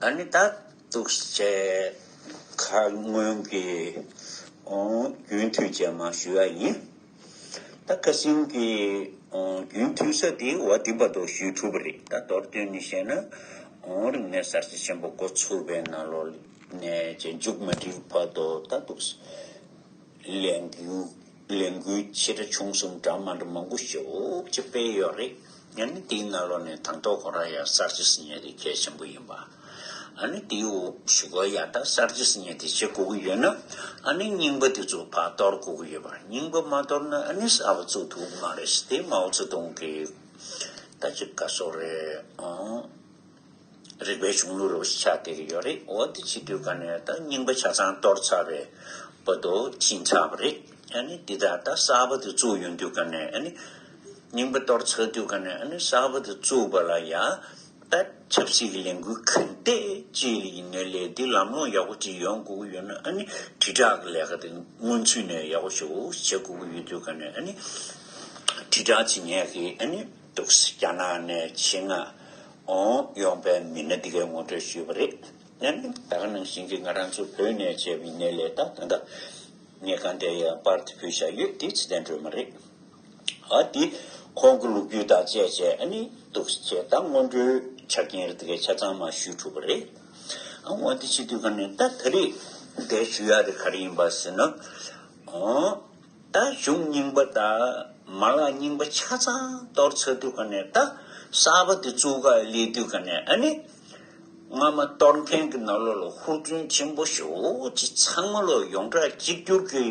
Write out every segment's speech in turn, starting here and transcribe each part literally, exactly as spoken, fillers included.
ཨ་ནི་ད་འདུག་སེ་ཁ་སྔོན་གྱི་ཨོ་རྒྱུན་མཐུད་བྱས་མ་ཞུ་ཡ་ཡིན། ད་ཁ་སང་གི་ཨོ་རྒྱུན་མཐུད་ས་དེ་འོ་དེ་བར་དུ་ཞུས་གྲུབ་པ་རེད། ད་མདོར་བསྡུས་ནས་བཤད་ན་ཨོ་རིག་གནས་གསར་བརྗེ་ཆེན་པོ་འགོ་ཚུགས་པའི་ནང་ལོགས་ནས་ཅིག་མཇུག་མ་སྒྲིལ་བར་དུ་ད་འདུག་སེ། ལས་འགུལ་ལས་འགུལ་ཆེ་ཕྲ་ཆུང་གསུམ་འདྲ་མ་འདྲ་མང་པོ་ཞེ་པོ་ཅིག་སྤེལ་ཡོད་རེད། ཡང་ན་དེའི་ནང་ལོགས་ནས་དང་ཐོག་ཁོ་རང་ཡང་གསར་བརྗེ་ཟེར་མཁན་དེ་གལ་ཆེན་པོ་ཡིན་པ། ཨ་ནི་དེའི་འོག་གཞུག་གུ་ཡ་ད་གསར་བརྗེ་ཟེར་མཁན་དེ་བྱེད་དགོས་ཀྱི་ཡོད་ན། ཨ་ནི་རྙིང་པ་དེ་ཚོ་ཕར་གཏོར་དགོས་ཀྱི་ཡོད་པ། རྙིང་པ་མ་གཏོར་ན་ཨ་ནི་གསར་པ་བཙུགས་ཐུབ་ཀྱི་མ་རེད་ཟེར་ཏེ་མའོ་ཙེ་ཏུང་གིས་ད་ཅིག་ག་སོགས་རེད་ཨང་། རིག་པའི་གཞུང་ལུགས་རུ་ཆགས་བསྡད་ཀྱི་ཡོད་རེད། འོ་དེ་བྱེད་དུས་ག་ནས་ད་རྙིང་པ་ཆ་ཚང་གཏོར་ཚར་བའི་བར་དུ་ཕྱིན་ཚར་བ་རེད། ཨ་ནི་འདི་ལྟར་ད་གསར་པ་དེ་བཙུགས་ཡོང་དུས་ག་ནས་ཨ་ནི་རྙིང་པ་གཏོར་ཚར་དུས་ག་ནས་ཨ་ནི་གསར་པ་དེ་བཙུགས་པ་ལ་ཡང་ད་ཆབ་སྲིད་ཀྱི་ལས་འགུལ་ག་འདྲས་ཅིག་ལ་ཡིན་ནའི་ལས་འདི་ལམ་ལྷོང་ཡག་པོ་ཅིག་ཡོང་དགོས་ཀྱི་ཡོད་ན། ཨ་ནི་དྲིལ་བསྒྲགས་ཀྱི་ལས་ཀ་དེ་སྔོན་ཚུད་ནས་ཡག་པོ་ཞེ་པོ་བྱེད་དགོས་ཀྱི་ཡོད་དུས་ག་ནས་ཨ་ནི་དྲིལ་བསྒྲགས་བྱེད་མཁན་གྱི་ཨ་ནི་འདུག་སེ་རྒྱ་ནག་ནས་ཆེད་མངགས་ཨོ་ཡོང་པའི་མི་སྣ་འདི་གའི་ངོ་སྤྲོད་ཞུས་པ་རེད། ཨ་ནི་ད་ག་ནང་བཞིན་གྱི་ང་རང་ཚོ་བོད་ནས་བྱས་པ་ཡིན་ནའི་ལས་ད་ད་ལྟ་ངས་གང་འདྲ་ཡང་པར་དེ་ཕུལ་བཞག་ཡོད། དེ་ཚེ་བརྟན་སྒྲོལ་མ་རེད། ཨ་དེ་ཁོང་གི་ལོ་རྒྱུས་དང་བཅས་བྱས་ཨ་ནི་འདུག་སེ་བྱས་ད་སྔོན་འགྲོའི་ཆ་རྐྱེན་རེ་འདི་གའི་ཆ་ཚང་མ་ཞུས་གྲུབ་པ་རེད། ཨ་འོ་དེ་བྱེད་དུས་ག་ནས་ད་ད་རེས་འདིར་ཞུ་ཡ་དེ་ག་རེ་ཡིན་པ་ཟེར་ན། ཨོ། ད་གཞུང་རྙིང་པ་དང་མ་ལག་རྙིང་པ་ཆ་ཚང་གཏོར་ཚར་དུས་ག་ནས་ད་གསར་པ་དེ་བཙུགས་ག་སླེབས་དུས་ག་ནས་ཨ་ནི་སྔ་མ་གཏོར་མཁན་གྱི་ནང་ལོགས་ལ་ཧུར་བརྩོན་ཆེན་པོ་ཞེ་པོ་ཅིག་ཚང་མ་ལོ་ཡོངས་གྲགས་གཅིག་གྱུར་གྱི་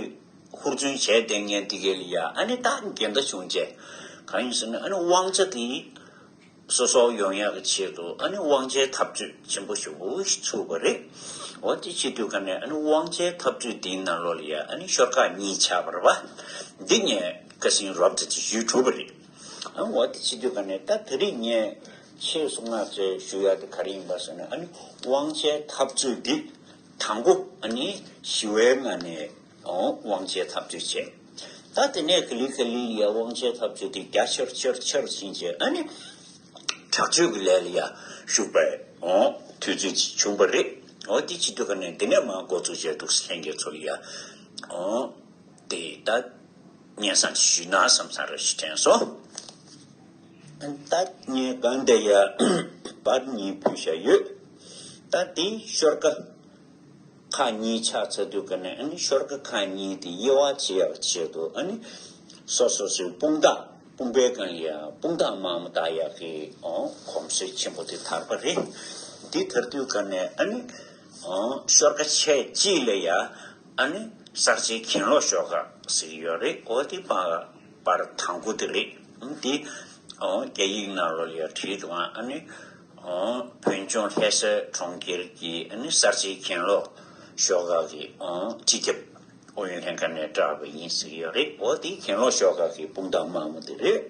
ཧུར་བརྩོན་བྱས་བསྡད་མཁན་དེ་གས་ལ་ཡ་ཨ་ནི་ད་འགལ་ཟླ་བྱུང་བྱས། གང་ཡིན་ཟེར་ན་ཨ་ནི་དབང་ཆ་དེ་སོ་སོ་ཡོང་ཡག་གི་ཆེད་དུ་ཨ་ནི་དབང་ཆའི་འཐབ་རྩོད་ཆེན་པོ་ཞེ་པོ་ཞིག་ཚུགས་པ་རེད། འོ་དེ་བྱེད་དུས་ག་ནས་ཨ་ནི་དབང་ཆའི་འཐབ་རྩོད་དེའི་ནང་ལོགས་ལ་ཡ་ཨ་ནི་ཤོག་ཁག་གཉིས་ཆགས་པ་རེད་པ། འདི་ངས་ཁ་སང་རོབ་ཙམ་ཅིག་ཞུས་གྲུབ་པ་རེད། ཨ་འོ་དེ་བྱེད་དུས་ག་ནས་ད་དེ་རིང་ངས་ཆེད་སོང་ང་ཚོས་ཞུ་ཡག་དེ་ག་རེ་ཡིན་པ་ཟེར་ན། ཨ་ནི་དབང་ཆའི་འཐབ་རྩོད་འདི་དང་པོ་ཨ་ནི་ཞི་བའི་ངང་ནས་ཨོ་དབང་ཆའི་འཐབ་རྩོད་བྱས། ད་དེ་ནས་ག་ལེ་ག་ལེ་ཡ་དབང་ཆའི་འཐབ་རྩོད་དེ་རྒྱ་ཆེར་ཆེར་ཆེར་ཕྱིན་བྱས་ཨ་ནི་དྲག་སྤྱོད་ཀྱི་ལས་ལ་ཡ་ཞུགས་པའི་ཨོ་དུས་ཚོད་ཅིག་བྱུང་བ་རེད། ཨོ་དེ་བྱེད་དུས་ག་ནས་དེ་ནས་མར་འགོ་ཚུགས་བྱས་འདུག་སེ་ལྷན་རྒྱས་ཚོ་ལ་ཡ་ཨོ་དེ་ད་སྙན་སེང་ཞུས་ན་བསམ་ས་རེ་ཞིག་དྲན་སོང་། ད་ངས་གང་དེ་ཡ་པར་གཉིས་ཕུལ་བཞག་ཡོད། ད་དེ་ཤོག་ཁག་ཁག་གཉིས་ཆགས་ཚར་དུས་ག་ནས་ཨ་ནི་ཤོག་ཁག་ཁག་གཉིས་དེ་དབྱེ་བ་ཕྱེ་ཡག་ཆེད་དུ་ཨ་ནི་སོ་སོ་སོའི་དཔུང་རྟགས་དཔུང་པའི་སྒང་ལ་ཡ་དཔུང་རྟགས་དམར་མོ་བཏགས་ཡག་གི་ཨོ་གོམས་སྲོལ་ཆེན་པོ་དེ་དར་བ་རེད། དེ་དར་དུས་ག་ནས་ཨ་ནི་ཨོ་ཤོག་ཁག་ཆེ་གཅིག་ལ་ཡ་ཨ་ནི་གསར་བརྗེའི་གྱེན་ལོག་ཤོག་ཁག་ཟེར་གྱི་ཡོད་རེད། ཨོ་དེ་པར་པར་དང་པོ་དེ་རེད། དེ་ཨོ་རྒྱ་ཡིག་ནང་ལོགས་ལ་ཡ་བྲིས་འདུག་ཨ་ནི་ཨོ་བོད་ལྗོངས་ལྷ་ས་གྲོང་ཁྱེར་གྱི་ཨ་ནི་གསར་བརྗེའི་གྱེན་ལོག་ཤོག་ཁག་གི་ཨོ་སྤྱི་ཁྱབ་ཨུ་ཡོན་ལྷན་ཁང་ནས་བསྒྲགས་པ་ཡིན་ཟེར་གྱི་ཡོད་རེད། ཨོ་དེ་གྱེན་ལོག་ཤོག་ཁག་གི་དཔུང་རྟགས་དམར་མོ་དེ་རེད།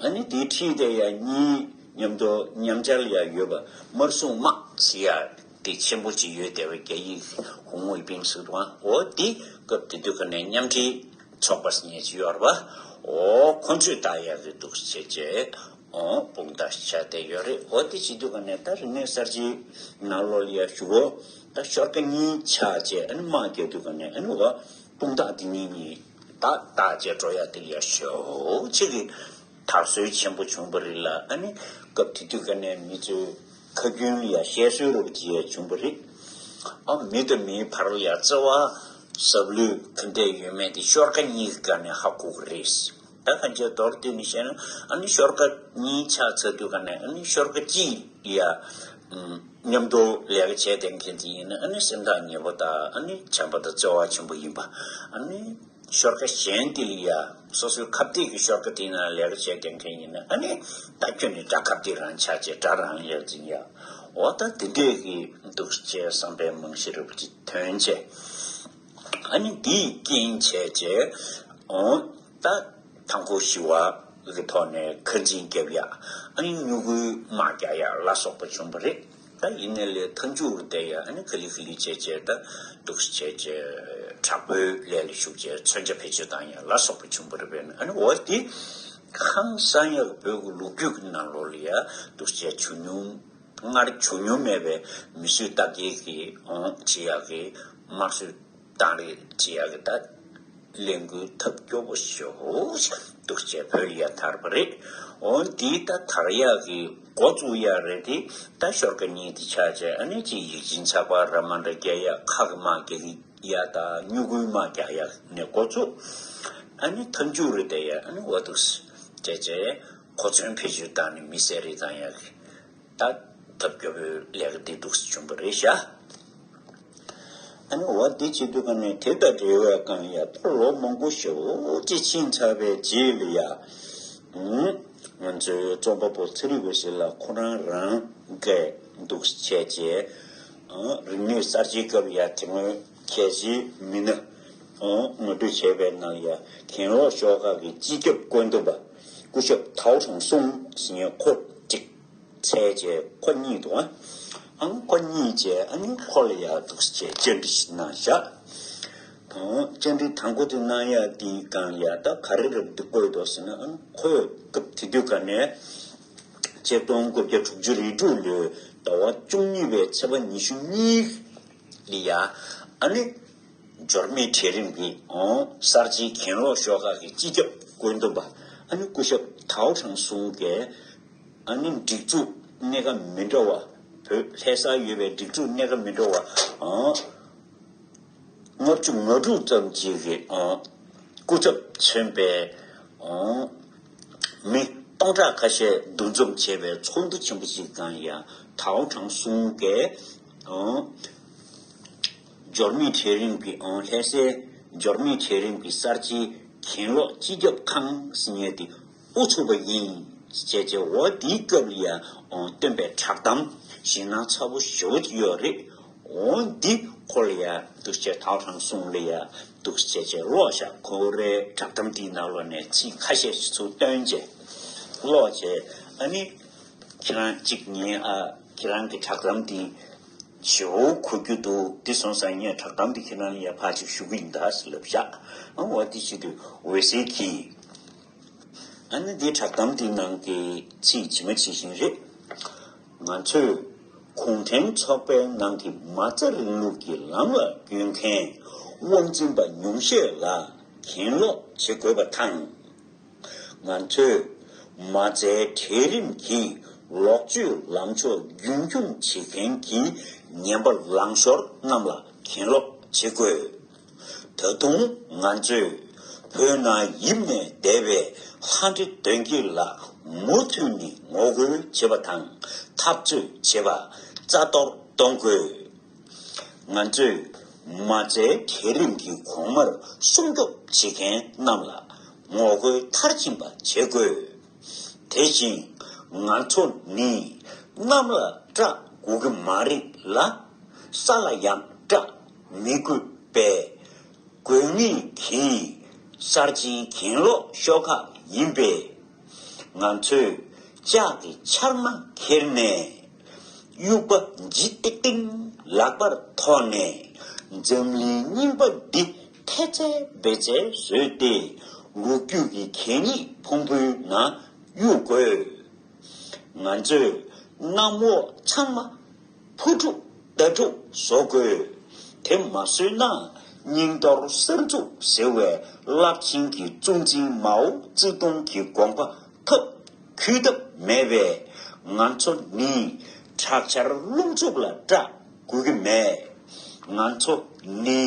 ཨ་ནི་དེའི་འཁྲིས་དེ་ཡ་གཉིས་མཉམ་དུ་མཉམ་སྦྱར་ཡ་ཡོད་པ་དམར་སྲུང་དམག་ཟེར་ཡ་དེ་ཆེན་པོ་ཅིག་ཡོད་བསྡད་པའི་རྒྱ་ཡིག་ཧུང་ཝེ་པིང་ཟེར་དུས་ཨོ་དེ་སྐབས་དེ་དུས་ག་ནས་མཉམ་འབྲེལ་ཚོགས་པ་ཟེར་མཁན་ཅིག་ཡོད་རེད་པ། ཨོ་ཁོ་ཚོས་བཏགས་ཡག་གི་འདུག་བྱས་བྱས་ཨོ་དཔུང་རྟགས་ཆགས་བསྡད་ཡོད་རེད། ཨོ་དེ་བྱེད་དུས་ག་ནས་ད་རིག་གནས་གསར་བརྗེའི་ནང་ལོགས་ལ་ཡ་ཞུ་གོ་ད་ཤོག་ཁག་གཉིས་ཆགས་བྱས་ཨ་ནི་དམག་རྒྱག་དུས་ག་ནས་ཨ་ནི་བ་དཔུང་རྟགས་དེ་གཉིས་གཉིས་ད་བཏགས་བྱས་འགྲོ་ཡ་དེ་ལ་ཡ་ཞེ་པོ་ཅིག་གི་དར་སྲོལ་ཆེན་པོ་བྱུང་བ་རེད་ལ། ཨ་ནི་སྐབས་དེ་དུས་ག་ནས་མི་ཚོས་ཁ་རྒྱུན་ལ་ཡ་བཤད་སྲོལ་རོབ་ཅིག་ཡ་བྱུང་བ་རེད། ཨ་མི་དང་མིའི་བར་ལ་ཡ་བརྩེ་བ་ཟབ་ལོས་ག་འདྲས་ཡོད་མེད་དེ་ཤོག་ཁག་གཉིས་ཀྱི་སྒང་ནས་ཧ་གོ་གི་རེད། ད་གང་ཅི་མདོར་བསྡུས་ནས་བཤད་ན་ཨ་ནི་ཤོག་ཁག་གཉིས་ཆགས་ཚར་དུས་ག་ནས་ཨ་ནི་ཤོག་ཁག་གཅིག་ཡ་མཉམ་དུ་ལས་ཀ་བྱས་བསྡད་མཁན་དེ་ཡིན་ན་ཨ་ནི་སེམས་ཐག་ཉེ་པོ་དང་ཨ་ནི་བྱམས་པ་དང་བརྩེ་བ་ཆེན་པོ་ཡིན་པ། ཨ་ནི་ཤོག་ཁག་གཞན་དེ་ལ་ཡ་སོ་སོའི་ཁ་གཏད་ཀྱི་ཤོག་ཁག་དེ་ནང་ལས་ཀ་བྱས་བསྡད་མཁན་ཡིན་ན་ཨ་ནི་ད་ཁྱོད་ནི་དགྲ་ཁ་གཏད་རང་ཆགས་བྱས་དགྲ་རང་ལ་ཡ་འཛིན་ཡ། འོ་ད་དེ་འདྲས་ཀྱི་འདུག་བྱས་བསམ་པའི་རྨང་གཞི་རེ་བ་ཅིག་ཐོན་བྱས། ཨ་ནི་འདིས་རྐྱེན་བྱས་བྱས་འོ་ད་དང་པོ་ཞི་བ་གི་ཐོག་ནས་ཁ་འཛིང་རྒྱབ་ཡ། ཨ་ནི་སྨྱུ་གུའི་དམག་རྒྱག་ཡ་ལ་སོགས་པ་བྱུང་བ་རེད། ད་ཡིན་ནའི་ལས་མཐའ་མཇུག་རུ་བསྡད་ཡ་ཨ་ནི་ག་ལེ་ག་ལེ་བྱས་བྱས་ད་འདུག་སེ་བྱས་བྱས་དྲག་པོའི་ལས་ལ་ཞུགས་བྱས་མཚོན་ཆ་བེད་སྤྱོད་བཏང་ཡ་ལ་སོགས་པ་བྱུང་བ་རེད་པས་ན། ཨ་ནི་འོ་དེ་ཧང་སང་ཡག་བོད་ཀྱི་ལོ་རྒྱུས་ཀྱི་ནང་ལོགས་ལ་ཡ་འདུག་སེ་བྱས་བྱུང་མྱོང་ སྔར་བྱུང་མྱོང་མེད་པའི་མི་གསོད་རྟ་བརྒྱལ་གྱི་ཨང་བྱེད་ཡག་གི་དམར་གསོད་དང་རེད་བྱེད་ཡག་གི་ད་ལས་འགུལ་ཐབས་སྐྱོ་པོ་ཞེ་པོ་ཞིག་འདུག་སེ་བོད་ལ་ཡ་དར་བ་རེད། འོ་འདི་ད་དར་ཡག་གི་འགོ་བཙུགས་ཡག་རེད་དེ་ད་ཤོར་ཀ་གཉིས་དེ་ཆགས་བྱས་ཨ་ནི་ཅིག་ཡིག་ཆེན་ཚགས་པར་ར་མ་འདྲ་རྒྱག་ཡག་ཁ་གི་དམག་རྒྱག་གི་ཡ་ད་སྨྱུ་གུའི་དམག་རྒྱག་ཡག་ནས་འགོ་བཙུགས། ཨ་ནི་མཐའ་མཇུག་རེད་དེ་ཡ་ཨ་ནི་འོ་འདུག་སེ་བྱས་བྱས་གོ་མཚོན་བེད་སྤྱོད་བཏང་ནས་མི་བསད་རེས་བཏང་ཡག་གི་ད་ཐབས་སྐྱོ་པོའི་ལས་ཀ་འདི་འདུག་སེ་བྱུང་བ་རེད་ཤག་ཨ་ནི་འོ་འདི་བྱེད་དུས་ཀ་ནས་དེ་དང་འབྲེལ་བའི་སྒང་ཡ་ད་ལོ་མང་པོ་ཞེ་པོ་ཅིག་ཕྱིན་ཚར་བའི་རྗེས་ལ་ཡ། ང་ཚོའི་རྩོམ་པ་པོ་ཚེ་རིང་འོད་ཟེར་ལགས་ཁོ་རང་རང་གིས་འདུག་སེ་བྱས་རྗེས། རིག་གནས་གསར་བརྗེའི་སྐབས་ཡ་དེ་སྔོན་གལ་ཆེའི་མི་སྣ་ངོ་སྤྲོད་བྱས་པའི་ནང་ཡ་གྱེན་ལོག་ཤོག་ཁག་གི་སྤྱི་ཁྱབ་བཀོད་འདོམས་པ་སྐུ་ཞབས་ཐའོ་ཁྲང་སུང་ཟེར་མཁན་ཁོ་གཅིག་འཚོལ་བྱས་ཁོ་གཉིས་འདུག་ཨ། ཨང་ཁོ་གཉིས་བྱས་ཨ་ནི་ཁོ་ལ་ཡ་འདུག་སེ་བྱས་བཅར་འདྲི་ཞིག་གནང་བཞག་དང་བཅར་འདྲི་དང་པོ་དེ་གནང་ཡ་དེའི་སྒང་ཡ་ད་ག་རེ་རེད་འདི་བཀོད་འདུག་ཟེར་ན་ཨ་ནི་ཁོས་སྐབས་དེ་དུས་ག་ནས་ཆིག་སྟོང་དགུ་བརྒྱ་དྲུག་ཅུ་རེ་དྲུག་ལོའི་ཟླ་བ་བཅུ་གཉིས་པའི་ཚེས་པ་ཉི་ཤུ་གཉིས་ལ་ཡ་ཨ་ནི་འབྱོར་མེད་གྲལ་རིམ་གྱི་ཨང་གསར་བརྗེའི་གྱེན་ལོག་ཤོག་ཁག་གི་སྤྱི་ཁྱབ་བཀོད་འདོམས་པ་ཨ་ནི་སྐུ་ཞབས་ཐའོ་ཁྲང་སུང་གིས་ཨ་ནི་སྒྲིག་འཛུགས་གནས་ཀ་མི་འདྲ་བ་བོད་ལྷ་སར་ཡོད་པའི་སྒྲིག་འཛུགས་གནས་ཀ་མི་འདྲ་བ་ཨང་ལྔ་བཅུ་ང་དྲུག་ཙམ་ཅིག་གི་ཨང་སྐུ་ཚབ་མཚོན་པའི་ཨང་མི་སྟོང་ཕྲག་ཁ་ཤས་འདུ་འཛོམས་བྱས་པའི་ཚོགས་འདུ་ཆེན་པོ་ཞིག་སྒང་ཡང་ཐའོ་ཁྲང་སུང་གིས་ཨང་འབྱོར་མེད་གྲལ་རིམ་གྱི་ཨང་ལྷ་སའི་འབྱོར་མེད་གྲལ་རིམ་གྱི་གསར་བརྗེའི་གྱེན་ལོག་སྤྱི་ཁྱབ་ཁང་ཟེར་མཁན་དེ་དབུ་ཚུགས་པ་ཡིན་ཞེས་བྱས་འོ་དེའི་སྐབས་ལ་ཡང་ཨང་བཏོན་པའི་བསྒྲགས་གཏམ་ཞེད་སྣང་ཚ་པོ་ཞེ་པོ་ཅིག་ཡོད་རེད། འོ་འདི་ཁོ་ལ་ཡ་འདུག་སེ་ཐའོ་ཁྲང་སུང་ལ་ཡ་འདུག་སེ་བྱས་བྱས་ཀློག་བཞག་ཁོ་རའི་བསྒྲགས་གཏམ་འདིའི་ནང་ལོགས་ནས་ཚིག་ཁ་ཤས་ཤིག་ཚུར་བཏོན་བྱས་ཀློག་བྱས་ཨ་ནི་ཁྱེད་རང་གཅིག་ཉན་ཨ་ཁྱེད་རང་གི་བསྒྲགས་གཏམ་འདི་ཞེ་པོ་གོ་རྒྱུ་འདུག་འདི་སོང་ཙང་ངས་བསྒྲགས་གཏམ་འདི་ཁྱེད་རང་ལ་ཡ་ཕར་ཅིག་ཞུ་གི་ཡིན་ད་ཟེར་ལབ་བཞག་ཨ་འོ་འདི་བྱེད་དུས་འོད་ཟེར་གྱིས། ཨ་ནི་འདི་བསྒྲགས་གཏམ་འདི་ནང་གི་ཚིག་ཇི་མ་ཇི་བཞིན་རེད། ང་ཚོས་གུང་ཁྲན་ཚོགས་པའི་ནང་གི་མ་རྩ་རིང་ལུགས་ཀྱི་ལམ་ལ་བསྐྱོད་མཁན་དབང་འཛིན་པ་ཉུང་ཤས་ལ་གྱེན་ལོག་བྱེད་དགོས་པ་དང་། ང་ཚོས་མ་རྩའི་གྲལ་རིམ་གྱི་ལོག་སྤྱོད་ལངས་ཕྱོགས་རྒྱུན་འཁྱོངས་བྱེད་མཁན་གྱི་ངན་པ་ལངས་ཤོར་རྣམས་ལ་གྱེན་ལོག་བྱེད་དགོས། ད་དུང་ང་ཚོས་བོད་ནང་ཡིབ་ནས་བསྡད་པའི་ལྷ་འདྲེ་གདོན་བགེགས་ལ་མུ་མཐུད་ནས་ངོ་རྒོལ་བྱེད་པ་དང་འཐབ་རྩོད་བྱེད་པ་རྩ་གཏོར་གཏོང་དགོས། ང་ཚོས་མ་རྩའི་གྲལ་རིམ་གྱི་གོང་མར་སྲུང་སྐྱོབ་བྱེད་མཁན་རྣམས་ལ་ངོ་རྒོལ་མཐར་ཕྱིན་པ་བྱེད་དགོས། དེ་བཞིན་ང་ཚོ་ནི་གནམ་ལ་སྐྲག་དགོས་ཀྱི་མ་རེད་ལ། ས་ལ་ཡང་སྐྲག་མི་དགོས་པས། དགོས་ངེས་ཀྱི་གསར་བརྗེའི་གྱེན་ལོག་ཤོག་ཁག་ཡིན་པས། ང་ཚོས་ལྕགས་ཀྱི་ཕྱར་མ་ཁྱེར་ནས། དབྱུག་པ་ལྗིད་ཏིང་ཏིང་ལག་པར་ཐོགས་ནས། འཛམ་གླིང་རྙིང་པ་འདི་ཐེ་ཚལ་བེ་ཚལ་བཟོས་ཏེ། ལོ་རྒྱུས་ཀྱི་གད་སྙིགས་ཕུང་པོའི་ནང་གཡུག་དགོས། ང་ཚོས་གནམ་འོག་ཚང་མ་ཕུ་ཕྲུག་ཟླ་ཕྲུག་བཟོ་དགོས། དེ་མ་བཟོས་ན་རྙིང་གཏོར་གསར་འཛུགས་ཟེར་བའི་རླབས་ཆེན་གྱི་གཙུག་འཛིན་མའོ་ཙེ་ཏུང་གི་དགོངས་པ་ཐབས་འཁྱོལ་ཐབས་མེད་པས། ང་ཚོ་ནི་དྲག་ཆར་རླུང་འཚུབ་ལ་སྐྲག་དགོས་ཀྱི་མེད། ང་ཚོ་ནི་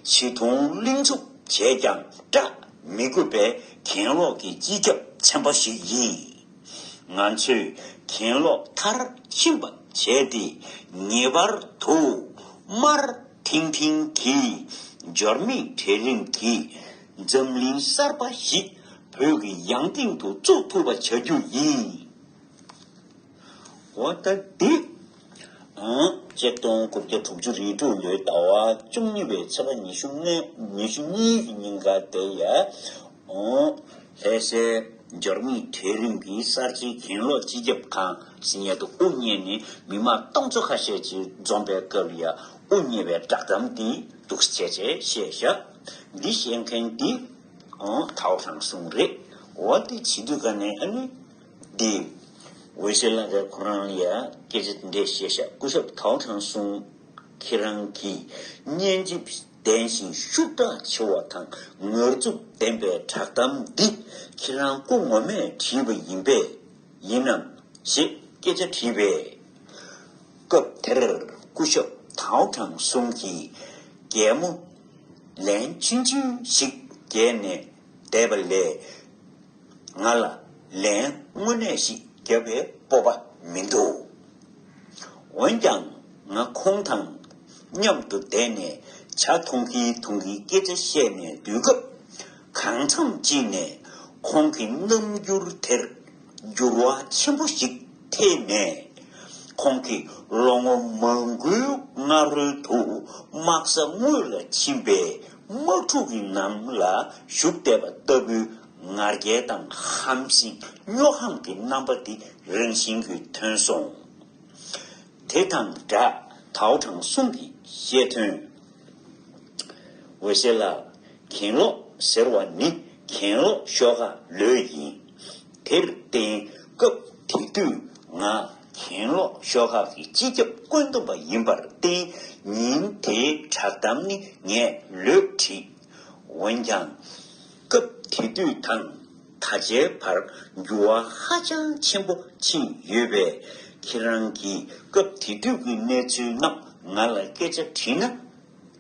བྱི་དུང་གླིང་འཚུབ་བྱས་ཀྱང་སྐྲག་མི་དགོས་པའི་གྱེན་ལོག་གི་སྤྱི་ཁྱབ་ཚན་པ་ཞིག་ཡིན། ང་ཚོས་གྱེན་ལོག་མཐར་ཕྱིན་པ་བྱས་ཏེ། ངེས་པར་དུ་དམར་ཐིང་ཐིང་གི་འབྱོར་མེད་གྲལ་རིམ་གྱི་འཛམ་གླིང་གསར་པ་ཞིག་བོད་ཀྱི་ཡང་སྟེང་དུ་བཙུགས་ཐུབ་པ་བྱ་རྒྱུ་ཡིན། འོ་ད་འདི། ཨང་། ཆིག་སྟོང་དགུ་བརྒྱ་དྲུག་ཅུ་རེ་དྲུག་ལོའི་ཟླ་བ་བཅུ་གཉིས་པའི་ཚེས་པ་ཉི་ཤུ་ལྔ། ཉི་ཤུ་གཉིས་ཀྱི་ཉིན་ཀ་དེ་ཡ། ཨང་། ལྷ་སའི་འབྱོར་མེད་གྲལ་རིམ་གྱི་གསར་བརྗེའི་གྱེན་ལོག་སྤྱི་ཁྱབ་ཁང་ཟེར་ཡ་དེ་དབུ་བརྙེས་ནས་མི་མང་སྟོང་ཚོ་ཁ་ཤས་ཀྱིས་འཛོམས་པའི་སྐབས་ལ་ཡ་དབུ་བརྙེས་པའི་བསྒྲགས་གཏམ་འདི་འདུག་སེ་བྱས་བྱས་བཤད་བཞག་འདི་བཤད་མཁན་འདི་ཨང་། ཐའོ་ཁྲང་སུང་རེད། འོ་དེ་བྱེད་དུས་ག་ནས་ཨ་ནི་འདི། འོད་ཟེར་ལགས་ཀྱིས་ཁོ་རང་ལ་ཡ་སྐད་ཆ་འདི་འདྲས་བཤད་ཤག་སྐུ་ཞབས་ཐའོ་ཁྲང་སུང་། ཁྱེད་རང་གིས་སྙན་འཇེབས་ལྡན་ཞིང་ཤུགས་དྲག་ཆེ་བ་དང་ངར་རྩུབ་ལྡན་པའི་བསྒྲགས་གཏམ་འདི་ཁྱེད་རང་སྐུ་ངོ་མས་བྲིས་པ་ཡིན་པས། ཡིན་ནམ་ཞེས་སྐད་ཆ་དྲིས་པས། སྐབས་དེར་སྐུ་ཞབས་ཐའོ་ཁྲང་སུང་གིས་གད་མོ་ལན་ཆུང་ཆུང་ཞིག་བརྒྱབ་ནས་བསྡད་པ་ལས། ང་ལ་ལན་དངོས་གནས་ཤིག་བརྒྱབ་པའི་སྤོབས་པ་མི་འདུག་འོན་ཀྱང་ང་ཁོང་དང་མཉམ་དུ་བསྡད་ནས་ཇ་འཐུང་གིན་འཐུང་གིན་སྐད་ཆ་བཤད་ནས་སྡོད་སྐབས། གང་འཚམ་ཅིག་ནས་ཁོང་གི་རྣམ་འགྱུར་དེར་འགྱུར་བ་ཆེན་པོ་ཞིག་ཐེབས་ནས། ཁོང་གིས་ལོ་ངོ་མང་པོའི་སྔ་རོལ་དུ་དམག་ས་དངོས་ལ་ཕྱིན་པའི་དམག་འཁྲུག་གི་ནང་ལ་ཞུགས་བསྡད་པ་ལྟ་བུའི་ང་རྒྱལ་དང་ཧམ་སེམས་སྨྱོ་ཧམ་གྱི་རྣམ་པ་དེ་རང་བཞིན་གྱིས་ཐོན་སོང་། དེ་དང་སྦྲགས་ཐའོ་ཁྲང་སུང་གིས་བཤད་དོན། འོད་ཟེར་ལགས། གྱེན་ལོག་ཟེར་བ་ནི་གྱེན་ལོག་ཤོག་ཁག་ལོས་ཡིན། དེར་བརྟེན་སྐབས་དེ་དུས་ང་གྱེན་ལོག་ཤོག་ཁག་གི་སྤྱི་ཁྱབ་བཀོད་འདོམས་པ་ཡིན་པར་བརྟེན་ཉིན་དེའི་བསྒྲགས་གཏམ་ནི་ངས་ལོས་བྲིས། འོན་ཀྱང་སྐབས་དེ་དུས་དང་ད་ཆའི་བར་འགྱུར་བ་ཧ་ཅང་ཆེན་པོ་ཕྱིན་ཡོད་པས། ཁྱེད་རང་གིས་སྐབས་དེ་དུས་ཀྱི་གནས་ཚུལ་རྣམས་ང་ལ་སྐད་ཆ་དྲིས་ན།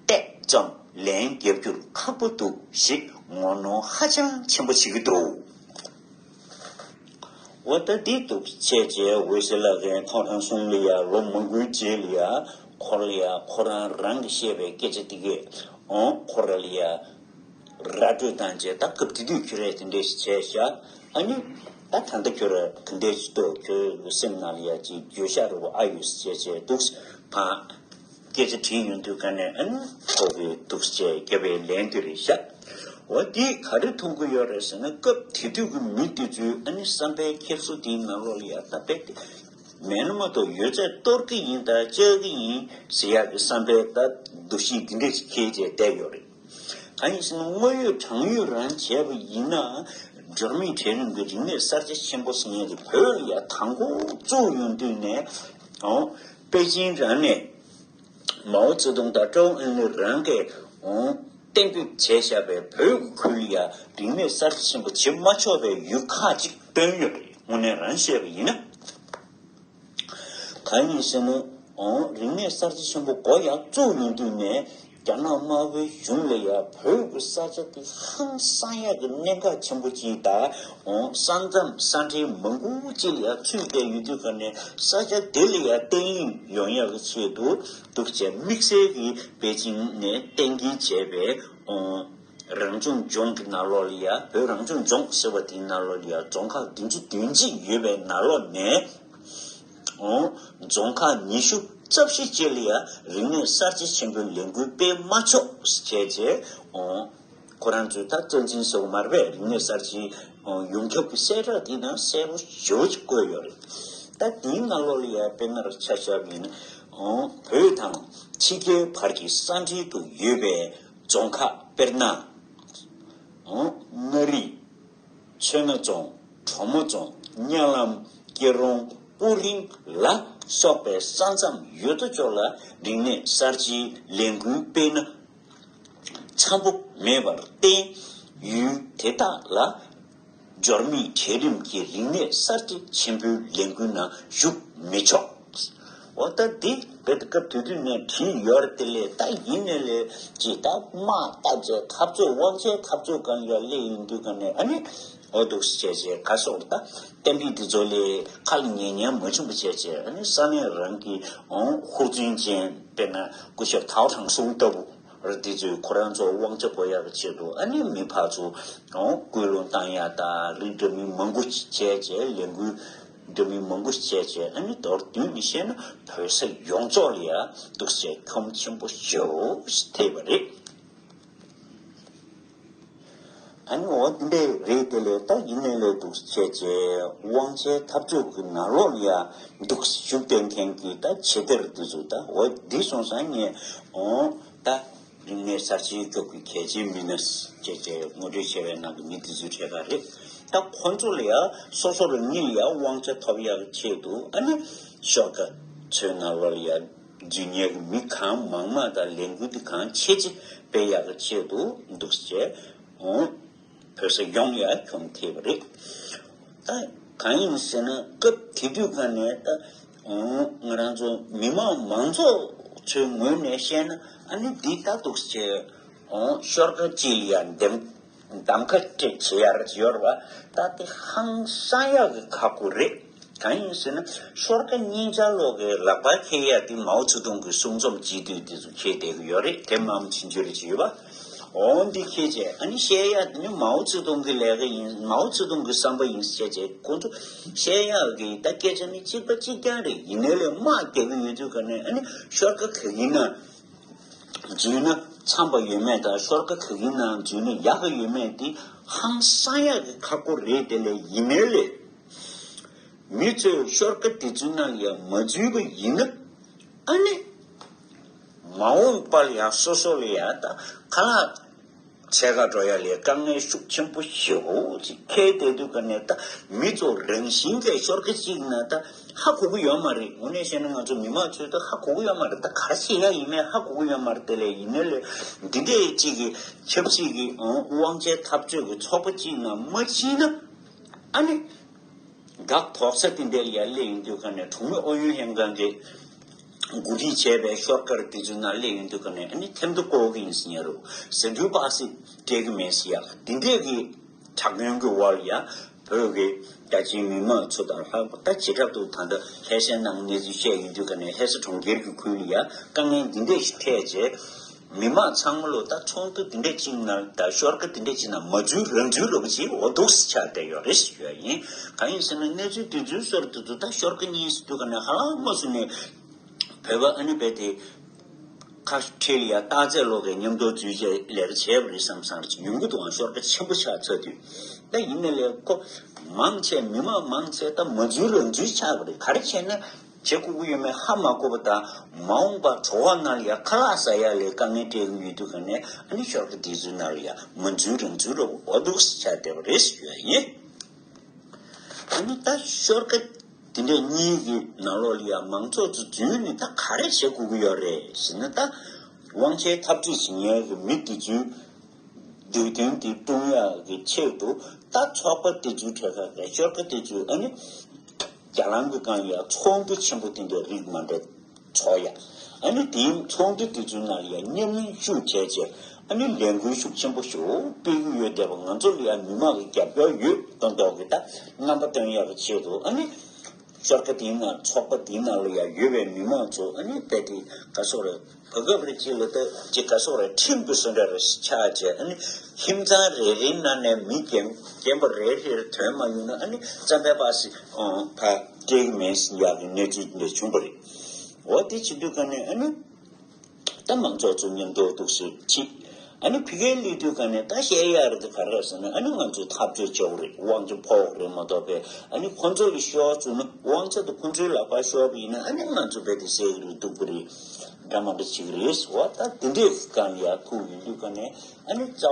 ཏོག་ཙམ་ལན་རྒྱབ་རྒྱུར་ཁག་པོ་འདུག་ཞེས་ངོ་གནོང་ཧ་ཅང་ཆེན་པོ་བྱེད་ཀྱི་འདུག་འོ་ད་འདི་འདུག་བྱས་རྗེས་འོད་ཟེར་ལགས་ཀྱིས་ཐའོ་ཁྲང་སུང་ལ་ཡ་ལོ་མང་པོའི་རྗེས་ལ་ཡ་ཁོ་ལ་ཡ་ཁོ་རང་རང་གིས་བཤད་པའི་སྐད་ཆ་འདི་གས་འོང་ཁོ་ར་ལ་ཡ་ར་སྤྲོད་བཏང་རྗེས། ད་སྐབས་དེ་དུས་ཁྱོད་རས་དེ་འདྲས་ཞིག་བྱས་ཤག་ཨ་ནི་ད་ད་ལྟ་ཁྱོད་ར་ག་འདྲས་ཞིག་འདུག་ཁྱོད་སེམས་ནང་ལ་ཡ་ཅིག་འགྱོད་བཤགས་རེ་བ་ཨ་ཡོད་ཟེར་བྱས་བྱས་འདུག་ཕ། སྐད་ཆ་དྲིས་ཡོང་དུས་ག་ནས་ཨ་ནི་ཁོ་གིས་འདུག་སེ་བརྒྱབ་པའི་ལན་དེ་རེད་ཤག་འོ་དེ་ག་རེ་མཐོང་གི་ཡོད་རེད་ཟེར་ན། སྐབས་དེ་དུས་ཀྱི་མི་དེ་ཚོའི་ཨ་ནི་བསམ་པའི་འཁྱེར་སོ་དེའི་ནང་ལོགས་ལ་ཡ་ད་རྦད་དེ་མེད་ན་མ་གཏོགས་ཡོད་ཚད་གཏོར་གི་ཡིན་ད་བཅག་གི་ཡིན་ཟེར་ཡག་གི་བསམ་པའི་ད་འདུ་ཤེས་འདི་འདྲས་ཤིག་འཁྱེར་བྱས་བསྡད་ཡོད་རེད། གང་ཡིན་ཟེར་ན་དངོས་ཡོད་དྲང་ཡོད་རང་བྱས་པ་ཡིན་ན། འབྱོར་མེད་གྲལ་རིམ་གྱི་རིག་གནས་གསར་བརྗེ་ཆེན་པོ་ཟེར་མཁན་དེ་བོད་ལ་ཡ་དང་པོ་བཙུགས་ཡོང་དུས་ནས། ཨོ། པེ་ཅིན་རང་ནས་མའོ་ཙེ་ཏུང་དང་ཀྲོའུ་ཨེན་ལེ་རང་གིས་ཨོ་གཏན་འབེབས་བྱས་བཞག་པའི་བོད་ཀྱི་ཁུལ་ལ་ཡ་རིག་གནས་གསར་བརྗེ་ཆེན་པོ་བྱེད་མ་ཆོག་པའི་ཡུལ་ཁག་ཅིག་བཏོན་ཡོད་རེད། དངོས་གནས་རང་བཤད་པ་ཡིན་ན། གང་ཡིན་ཟེར་ན། ཨོ། རིག་གནས་གསར་བརྗེ་ཆེན་པོ་འགོ་ཡག་བཙུགས་ཡོང་དུས་ནས་རྒྱ་ནག་དམར་པོའི་གཞུང་ལ་ཡ་བོད་ཀྱི་ས་ཆ་དེ་ཧང་སང་ཡག་གི་གནད་འགག་ཆེན་པོ་ཅིག་དང་། ཨོ། ས་མཚམས་ས་འབྲེལ་མང་པོ་ཅིག་ལ་ཡ་ཚུད་བསྡད་ཡོད་དུས་ག་ནས་ས་ཆ་དེ་ལ་ཡ་བརྟན་ལྷིང་ཡོང་ཡག་གི་ཆེད་དུ་འདུག་བྱས་དམིགས་བསལ་གྱིས་པེ་ཅིང་ནས་གཏན་འཁེལ་བྱས་པའི། ཨོ། རང་སྐྱོང་ལྗོངས་ཀྱི་ནང་ལོགས་ལ་ཡ། བོད་རང་སྐྱོང་ལྗོངས་ཟེར་བ་དེའི་ནང་ལོགས་ལ་ཡ་རྫོང་ཁག་བདུན་ཅུ་དོན་གཅིག་ཡོད་པའི་ནང་ལོགས་ནས། ཨོ། རྫོང་ཁག་ཉི་ཤུ་རྩ་བཞི་ཅིག་ལ་ཡ་རིག་གནས་གསར་བརྗེ་ཆེན་པོའི་ལས་འགུལ་སྤེལ་མ་ཆོག་བྱས་རྗེས། ཨོ། ཁོ་རང་ཚོས་ད་རྩ་འཛིན་ཟེར་བ་མ་རེད་པས། རིག་གནས་གསར་བརྗེའི་ཡོངས་ཁྱབ་ཀྱི་གསལ་བསྒྲགས་དེའི་ནང་གསལ་པོ་ཞེ་པོ་ཅིག་བཀོད་ཡོད་རེད། ད་དེའི་ནང་ལོགས་ལ་ཡ་དཔེར་ན་ཆ་བཞག་པ་ཡིན་ན། ཨོ། བོད་དང་ཕྱི་རྒྱལ་བར་གྱི་ས་འབྲེལ་དུ་ཡོད་པའི་རྫོང་ཁག་དཔེར་ན། ཨོ། མངའ་རིས། མཚོ་སྣ་རྫོང་། གྲོ་མོ་རྫོང་། གཉའ་ལམ། སྐྱིད་རོང་། སྤུ་ཧྲེང་ལ་སོགས་པའི་ས་མཚམས་ཡོད་དོ་ཅོག་ལ་རིག་གནས་གསར་བརྗེའི་ལས་འགུལ་སྤེལ་ན་འཚམ་པོ་མེད་པར་བརྟེན། ཡུལ་དེ་དག་ལ་འབྱོར་མེད་གྲལ་རིམ་གྱི་རིག་གནས་གསར་བརྗེ་ཆེན་པོའི་ལས་འགུལ་ནང་ཞུགས་མི་ཆོག་འོ་ད་འདི་རྦད་དེ་སྐབས་དེ་དུས་ནས་བྲིས་ཡོད་རེད། དེ་ལས་ད་ཡིན་ནའི་ལས་ཅིག་ད་དམག་བཏབ་བྱས་འཐབ་རྩོད་དབང་ཆའི་འཐབ་རྩོད་སྒང་ལ་སླེབས་ཡོང་དུས་ག་ནས་ཨ་ནི་འོ་འདུག་སེ་བྱས་བྱས་ག་སོགས་ད་གཏན་འབེབས་འདི་ཚོ་ལས་ཁ་ལ་ཉན་ཉན་མ་བྱུང་བ་བྱས་བྱས། ཨ་ནི་ས་གནས་རང་གི་ཨོ་ཧུར་བརྩོན་ཅན་དཔེར་ན་སྐུ་ཞབས་ཐའོ་ཁྲང་སུང་ལྟ་བུ་རེད། དེ་ཚོས་ཁོ་རང་ཚོ་དབང་ཆ་དགོས་ཡག་གི་ཆེད་དུ་ཨ་ནི་མི་ཕར་ཚུར་ཨོ་སྐུལ་སློང་བཏང་ཡག་དང་རིགས་འདྲ་མིན་མང་པོ་བྱས་བྱས་ལས་འགུལ་འདྲ་མིན་མང་པོ་བྱས་བྱས། ཨ་ནི་མདོར་བསྡུས་ནས་བཤད་ན་བོད་ས་ཡོངས་རྫོགས་ལ་ཡ་འདུག་སེ་ཁྱོན་ཆེན་པོ་ཞེ་པོ་ཞིག་ཐེབས་པ་རེད། ཨ་ནི་འོ་འདི་འདྲས་རེད། དེ་ལས་ད་ཡིན་ནའི་ལས་འདུག་སེ་བྱས་བྱས་དབང་ཆའི་འཐབ་རྩོད་ཀྱི་ནང་ལོགས་ལ་ཡ་འདུག་སེ་ཞུགས་བསྡད་མཁན་གྱི་ད་བྱེད་སྡེར་འདི་ཚོ་ད་འོ་འདི་སོང་ཙང་ངས་འོ་ད་རིག་གནས་གསར་བརྗེའི་སྐབས་ཀྱི་གལ་ཆེའི་མི་སྣ་བྱས་བྱས་ངོ་སྤྲོད་བྱས་པའི་ནང་གི་མི་འདི་ཚོའི་གྲས་ཁག་རེད། ད་ཁོ་ཚོ་ལ་ཡ་སོ་སོ་རང་ཉིད་ལ་ཡ་དབང་ཆ་ཐོབ་ཡག་གི་ཆེད་དུ་ཨ་ནི་ཤོག་ཁ་ཚོའི་ནང་ལོགས་ལ་ཡ་འཛུལ་མཁན་གྱི་མི་གང་མང་མང་དང་ལས་འགུལ་འདི་གང་ཆེ་ཆེ་སྤེལ་ཡག་གི་ཆེད་དུ་འདུག་སེ་བྱས། འོང་། བོད་ས་ཡོངས་ལ་ཡ་གྱོང་ཐེབས་པ་རེད། ད་གང་ཡིན་ཟེར་ན་སྐབས་དེ་དུས་ཀ་ནས་ད་འོང་ང་རང་ཚོ་མི་མང་མང་ཚོགས་ཚོའི་ངོས་ནས་བཤད་ན་ཨ་ནི་འདི་ལྟ་འདུག་སེ་བྱས། འོང་ཤོག་ཁ་གཅིག་ལ་ཡ་འདེམས། གདམ་ཁ་སྤྲད་བྱེད་ཡར་ཡོད་རེད་བ། ད་དེ་ཧང་སང་ཡག་གི་ཁག་པོ་རེད། གང་ཡིན་ཟེར་ན་ཤོག་ཁ་གཉིས་ཆར་ལོག་གི་ལག་པར་འཁྱེར་ཡག་དེ་མའོ་ཙེ་ཏུང་གི་གསུང་རྩོམ་སྤྱི་འཐུས་དེ་ཚོ་འཁྱེར་བསྡད་གི་ཡོད་རེད། དེ་མང་ཆེ་ཆུང་རེ་ཅིག་ཡོད་པ། འོ་འདི་འཁྱེར་བྱས་ཨ་ནི་བཤད་ཡག་དེ་ནི་མའོ་ཙེ་ཏུང་གི་ལས་ཀ་ཡིན། མའོ་ཙེ་ཏུང་གི་བསམ་པ་ཡིན་ཟེར་བྱས་ཁོ་ཚོ་བཤད་ཡག་གི་ད་སྐད་ཆ་ནི་གཅིག་པ་གཅིག་རྐྱང་རེད། ཡིན་ནའི་ལས་དམག་རྒྱག་གི་ཡོད་དུས་ཀ་ནས་ཨ་ནི་ཤོག་ཁ་ག་གི་ན། འཛུལ་ན་འཚམས་པ་ཡོད་མེད་དང་ཤོག་ཁ་ག་གི་ནང་འཛུལ་ན་ཡག་གི་ཡོད་མེད་དེ་ཧང་སང་ཡག་གི་ཁག་པོ་རེད། དེ་ལས་ཡིན་ནའི་ལས་མི་ཚོས་ཤོག་ཁ་དེ་ཚོའི་ནང་ལ་ཡང་མ་འཛུལ་བ་ཡིན་ན་ཨ་ནི་མ་འོངས་པ་ལ་ཡང་སོ་སོ་ལ་ཡང་ད་ཁ་ལག་ཕྱེད་ཀ་འགྲོ་ཡ་ལས་དཀའ་ངལ་ཤུགས་ཆེན་པོ་ཞེ་པོ་ཅིག་འཁེལ་བསྡད་དུས་ཀ་ནས་ད་མི་ཚོ་རང་བཞིན་གྱིས་ཤོག་ཁ་གཅིག་ན་ད་ཧ་གོ་གི་ཡོད་མ་རེད། དངོས་གནས་བཤད་ན་ང་ཚོ་མི་མང་ཚོས་ད་ཧ་གོ་གི་ཡོད་མ་རེད། ད་ག་རེ་བྱེད་ཡ་ཡིན་མིན་ཧ་གོ་གི་ཡོད་མ་རེད། དེ་ལས་ཡིན་ནའི་ལས་འདི་འདྲའི་གཅིག་གི་ཆབ་སྲིད་ཀྱི་དབང་ཆའི་འཐབ་རྩོད་ཀྱི་ཚོགས་པ་གཅིག་ནང་མ་ཕྱིན་ན་ཨ་ནི། འགག་དོག་ས་དེ་འདྲའི་ཡར་སླེབས་ཡོང་དུས་ཀ་ནས་གྲོང་མི་ཨུ་ཡོན་ལྷན་ཁང་གིས་འགོ་ཁྲིད་བྱས་པའི་ཤོག་དཀར་དེ་ཚོའི་ནང་སླེབས་ཡོང་དུས་ཀ་ནས་ཨ་ནི་ཐེམ་ཐོ་བཀོག་གི་ཡིན་ཟེར་ཉན་རུ་ཟ་འབྲུ་སྤགས་སེ་སྤྲད་གི་མེད་ཟེར་ཡག་དེ་འདྲས་ཀྱི་དྲག་གནོན་གྱི་འོག་ལ་ཡ་བོད་ཀྱི་རྒྱ་ཆེའི་མི་མང་ཚོ་དང་ལྷག་པར་ད་བྱེ་བྲག་ཏུ་ད་ལྟ་ལྷ་སའི་ནང་གནས་ཚུལ་བཤད་ཡོང་དུས་ཀ་ནས་ལྷ་ས་གྲོང་ཁྱེར་གྱི་ཁུལ་ལ་ཡ་དཀའ་ངལ་འདི་འདྲས་ཤིག་འཕྲད་རྗེས། མི་མང་ཚང་མ་ལོ་ད་ཚོགས་འདུ་འདི་འདྲ་གཅིག་ནང་ད་ཤོག་ཁ་འདི་འདྲ་གཅིག་ནང་མ་འཛུལ་རང་འཛུལ་ལོག་གི་ཅིག་འོ་འདུག་སེ་ཆགས་བསྡད་ཡོད་རེད་ཞུ་ཡ་ཡིན། གང་ཡིན་ཟེར་ན་གནས་ཚུལ་དེ་ཚོའི་སོར་དེ་ཚོ་ད་ཤོག་ཁ་གཉིས་སུ་དུས་ག་ནས་ཧ་ལམ་མ་སུ་ནས་བོད་པ་ཨ་ནི་བས་དེ་ཁ་ཁྲེལ་ཡ་སྟག་རྩེ་ལོག་གི་མཉམ་དུ་འཛུལ་བྱས་ལས་ཀ་བྱས་པ་རེད་བསམ་བསམ་རེད། ཡོང་གི་འདུག་ཨང་ཤོག་ཁ་ཆེན་པོ་ཆགས་ཚར་དུས་ད་ཡིན་ན་ལས་ཁོ་མང་ཆེ་མི་མང་མང་ཆེ་ད་མ་འཛུལ་རང་འཛུལ་ཆགས་པ་རེད། ག་རེ་བྱས་ན། བྱེད་དགོས་ཀྱི་ཡོད་མེད་ཧ་མ་གོ་བ་དང་མ་འོངས་པར་འཚོ་བ་ནང་ལ་ཡང་ཁ་ལག་ཟ་ཡ་ལས་དཀའ་ངལ་འཕྲད་ཀྱི་ཡོད་དུས་ག་ནས་ཨ་ནི་ཤོག་ཁ་དེ་ཚོའི་ནང་ལ་ཡང་མ་འཛུལ་རང་འཛུལ་རོགས་འོ་འདུག་སེ་ཆགས་བསྡད་པ་རེད་ཞུ་ཡ་ཡིན། ཨ་ནི་ད་ཤོག་ཁ་དེ་འདྲ་གཉིས་ཀྱི་ནང་ལོགས་ལ་ཡང་མང་ཚོགས་ཚོ་འཛུལ་ནས་ད་ག་རེ་བྱེད་དགོས་ཀྱི་ཡོད་རེད་ཟེར་ན། ད་དབང་ཆའི་འཐབ་རྩོད་བྱེད་མཁན་གྱི་མི་དེ་ཚོའི་འདོད་དོན་དེ་སྐྲུན་ཡག་གི་ཆེད་དུ་ད་ཚོགས་པ་དེ་ཚོའི་གྲས་ཁག་གི་ཤོག་ཁ་དེ་ཚོའི་ཨ་ནི། རྒྱ་ལམ་གྱི་སྒང་ཡང་ཚོགས་འདུ་ཆེན་པོ་དེ་འདྲའི་རིགས་མ་འདྲ་ཚོགས་ཡ། ཨ་ནི་དེའི་ཚོགས་འདུ་དེ་ཚོའི་ནང་ལ་ཡང་མཉམ་ལེན་ཤུགས་བྱས་བྱས་ཨ་ནི་ལས་འགུལ་ཤུགས་ཆེན་པོ་ཞིག་སྤེལ་གྱི་ཡོད་བསྡད་པ། ང་ཚོ་ལ་ཡང་མི་མང་གི་རྒྱབ་སྐྱོར་ཡོད་མདོག་མདོག་གི་ད་རྣམ་པ་སྟོན་ཡག་གི་ཆེད་དུ་ཨ་ནི་ཤོག་ཁ་དེའི་ནང་ཚོགས་པ་དེའི་ནང་ལ་ཡང་ཡོད་པའི་མི་མང་ཚོ་ཨ་ནི་དཔེ་དེ་ག་སོགས་རེད། བར་སྐབས་རེ་གཅིག་ལ་ད་ཅིག་ག་སོགས་རེད། ཁྲིམས་ཀྱི་བཟོ་འདྲ་རེ་ཆགས་བྱས་ཨ་ནི་ཁྱིམ་ཚང་རེ་རེའི་ནང་ནས་མི་རྒན་རྒན་པ་རེ་རེར་ཐོན་མ་ཡོང་ན་ཨ་ནི་རྩམ་པའི་སྤགས་སེ་ཕར་སྤྲད་ཀྱི་མེད་ཟེར་ཡག་གི་གནས་ཚུལ་འདི་འདྲ་བྱུང་བ་རེད། འོ་དེ་བྱེད་དུས་ག་ནས་ཨ་ནི་ད་མང་ཚོགས་ཚོ་མཉམ་དུ་འདུག་སེ་ཁྲིད། ཨ་ནི་ཕ་གིར་སླེབས་དུས་ག་ནས་ད་བཤད་ཡག་རེད། ད་ག་རེ་ཟེར་ན་ཨ་ནི་ང་ཚོས་འཐབ་རྩོད་བྱེད་དགོས་རེད། དབང་ཆ་ཕོག་རེད་མ་གཏོགས་པས་ཨ་ནི་ཁོ་ཚོ་ལ་ཤོར་བཅུག་ན་དབང་ཆ་དེ་ཁོ་ཚོའི་ལག་པར་ཤོར་བ་ཡིན་ན་ཨ་ནི་ང་ཚོ་རྦད་དེ་བསད་ཀྱི་རེད། སྡུག་པོ་རེད། འདྲ་མ་འདྲ་བྱེད་ཀྱི་རེད་ཟེར་བ། ད་དེ་འདྲའི་སྒང་ལ་ཡར་ཐུག་ཡོང་དུས་ག་ནས་ཨ་ནི་རྩ་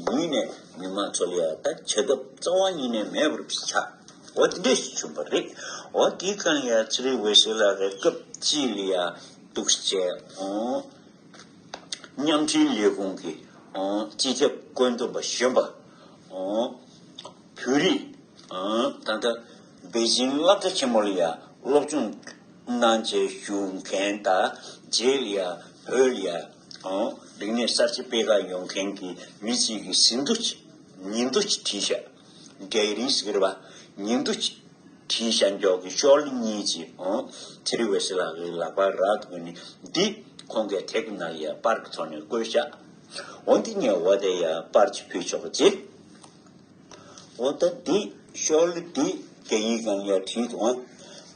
བ་ཉིད་ནས་མི་མང་ཚོ་ལ་ཡ་ད་བྱ་ཐབས་རྩ་བ་ཉིད་ནས་མེད་པར་ཆགས། འོ་དེ་འདྲ་ཞིག་བྱུང་བ་རེད། འོ་དེའི་སྒང་ལ་ཡ་ཚེ་རིང་འོད་ཟེར་ལགས་ཀྱིས་སྐབས་གཅིག་ལ་ཡ་འདུག་སེ་བྱས། འོ་མཉམ་འབྲེལ་ལས་ཁུངས་ཀྱི་འོ་སྤྱི་ཁྱབ་བཀོད་འདོམས་པ་གཞོན་པ་འོ་བོད་རིགས་ད་ལྟ་པེ་ཅིང་སློབ་གྲྭ་ཆེན་མོ་ལ་ཡ་སློབ་སྦྱོང་གནང་བྱས་བཞུགས་མཁན་དང་། རྗེས་ལ་ཡ་བོད་ལ་ཡ་རིག་གནས་གསར་བརྗེ་སྤེལ་ག་ཡོང་མཁན་གྱི་མི་གཅིག་གིས་ཟིན་ཐོ་ཅིག་ཉིན་ཐོ་ཅིག་བྲིས་ཤག་ཌའི་རི་ཟེར་གི་རེད་པ། ཉིན་ཐོ་ཅིག་བྲིས་ཤག་མགྱོགས་ཀྱི་ཤོག་ལེ་གཉིས་ཅིག་འོང་ཚེ་རིང་འོད་ཟེར་ལགས་ཀྱི་ལག་པར་རག་འདུག་ནི་འདི་ཁོང་གིས་དེབ་ཀྱི་ནང་ལ་ཡ་པར་གྱི་ཐོག་ནས་བཀོད་ཤག་འོ་འདི་ངས་འོ་དེ་ཡ་པར་ཅིག་ཕུལ་ཆོག་གི་ཅིག་འོ་ད་འདི་ཤོག་ལེ་འདི་རྒྱ་ཡིག་སྒང་ཡ་བྲིས་འདུག་